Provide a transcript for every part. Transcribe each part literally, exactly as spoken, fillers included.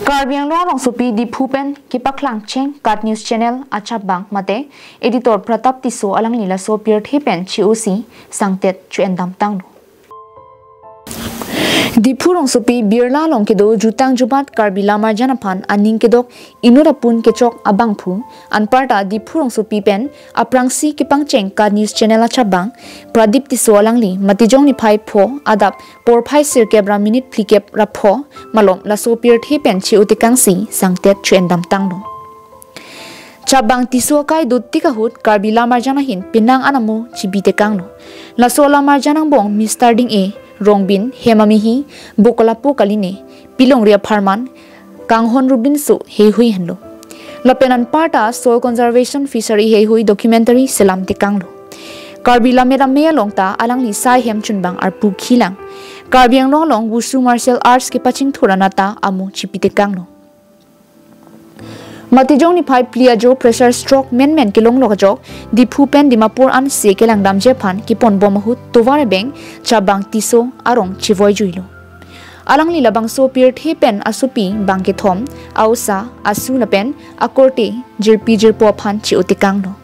Karbi Anglong rongsopi Diphu pen kepaklang cheng KAT News Channel achapbang mate editor Pratap Tisso alangli laso pirthe pen che-osi sangtet cho-endamtanglo. Diphu rongsopi Birla along kedo jutang jubat Karbi Lamarjan aphan aning kedok inut apun kechok abangphu, anparta Diphu rongsopi pen aphrangsi kepangcheng KAT News Channel achapbang Pradip Tisso alangli Matijong niphai pho adap porphai sirkep ra minute phlikep ra pho malom laso pirthe pen che-otekangsi sangtet cho-endamtanglo. Chapbang Tisso akai dotik ahut Karbi Lamarjan ahin penang an amo chipitekanglo. Laso Lamarjan angbong Mister Ding-e, Rongbin, Hema Mihi, Bokolapo Kaline, Pilongri apharman, Kanghon Rubinso heihui henlo. Lapen anparta Soil Conservation Fishery heihui documentary selamtekanglo. Karbi Lammet Amei along ta alangli sai hem chunbang arpu khilang. Karbi Anglong along Wushu Martial Arts kepachingthur anat ta amo chipitekanglo. Matijong niphai phli ajo pressure stroke menmen kelonglok ajok Diphu pen Dimapur ansi kelangdamji aphan keponbom ahut tovar ebeng Chapbang Tisso arong chevoijuilo. Alangli labangso pirthe pen asopi bangkethom, a-osa, asu lapen akorte jirpi jirpo aphan che-otekanglo.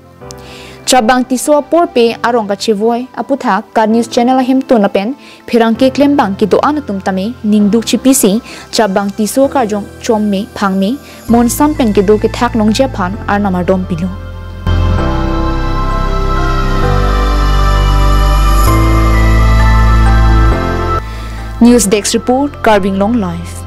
Chapbang Tisso aporpe arong kachevoi aputhak KAT News Channel ahemtun lapen pherangke klembang kedo-an atum tame ningduk chipisi Chapbang Tisso karjong chomme phangme monsam pen kedo kethak longji aphan arnam ardom pilo. News Desk Report, Karbi Anglong Live.